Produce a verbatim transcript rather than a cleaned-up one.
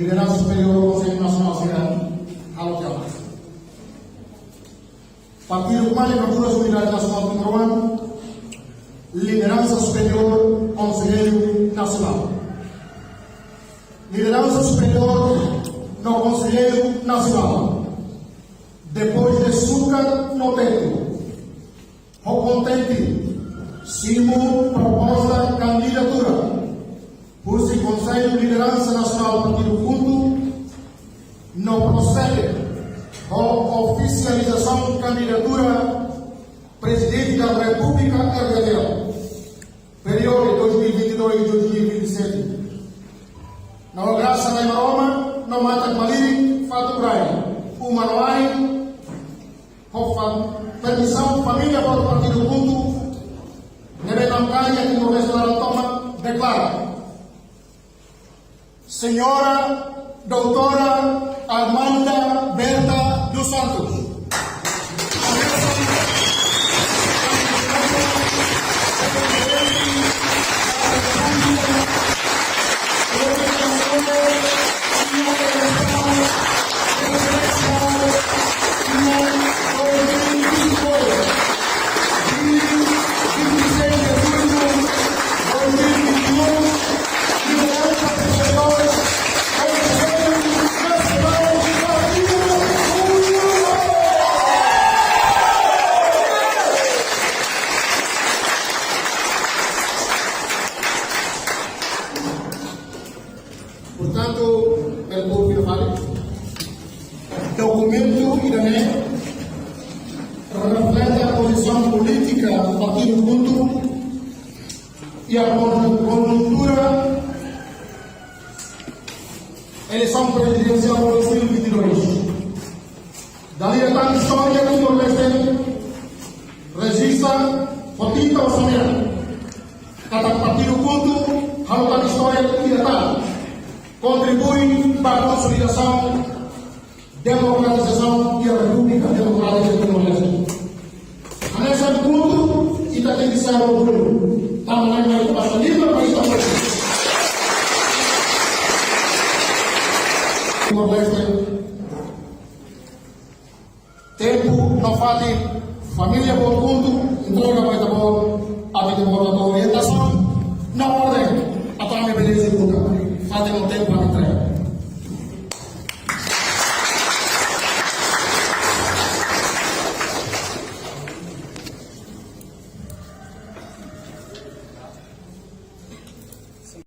Lideransa superiór Konsellu Nasionál sira, halo tiha ona. Partidu Kmanek Ruptura Solidariedade Nasionál Timoroan, lideransa superiór Konselleiru Nasionál. Lideransa superiór no Konselleiru Nasionál. Depois de sukat no tetu, ho kontente simu proposta kandidatura husi Konsellu Lideransa Nasionál Partidu KHUNTO, no prosede ho ofisializasaun kandidatura Prezidente da Repúblika R D T L, períodu dois mil e vinte e dois, dois mil e vinte e sete. No grasa Nai Maromak, no matak-malirin, fatuk-rai, uma no ain, ho fam-, permisaun família boot Partidu KHUNTO, ne'ebé namkari iha Timor-Leste laran tomak, deklara: Señora Doutora Armanda Berta dos Santos. Portantu, el povo fila fali, dokumentu ida-ne'e reflete pozisaun polítika Partidu KHUNTO iha kon-, konjuntura eleisaun prezidensiál dois mil e vinte e dois. Dala ida tan istória Timor-Leste rejista ho tinta ho samea katak Partidu KHUNTO halo tan istória ida tan, kontribui ba konsolidasaun demokratizasaun iha Repúblika Demokrátika Timor-Leste. Hanesan KHUNTO, ita tenke sai orgullu. Tanba ne'e mak ita basa liman ba ita-boot Timor-Leste. Tempu no fatin, família boot KHUNTO entrega ba ita-boot, atu ita-boot atu orientasaun no orden, atu ami bele ezekuta. Fatin no tempu ami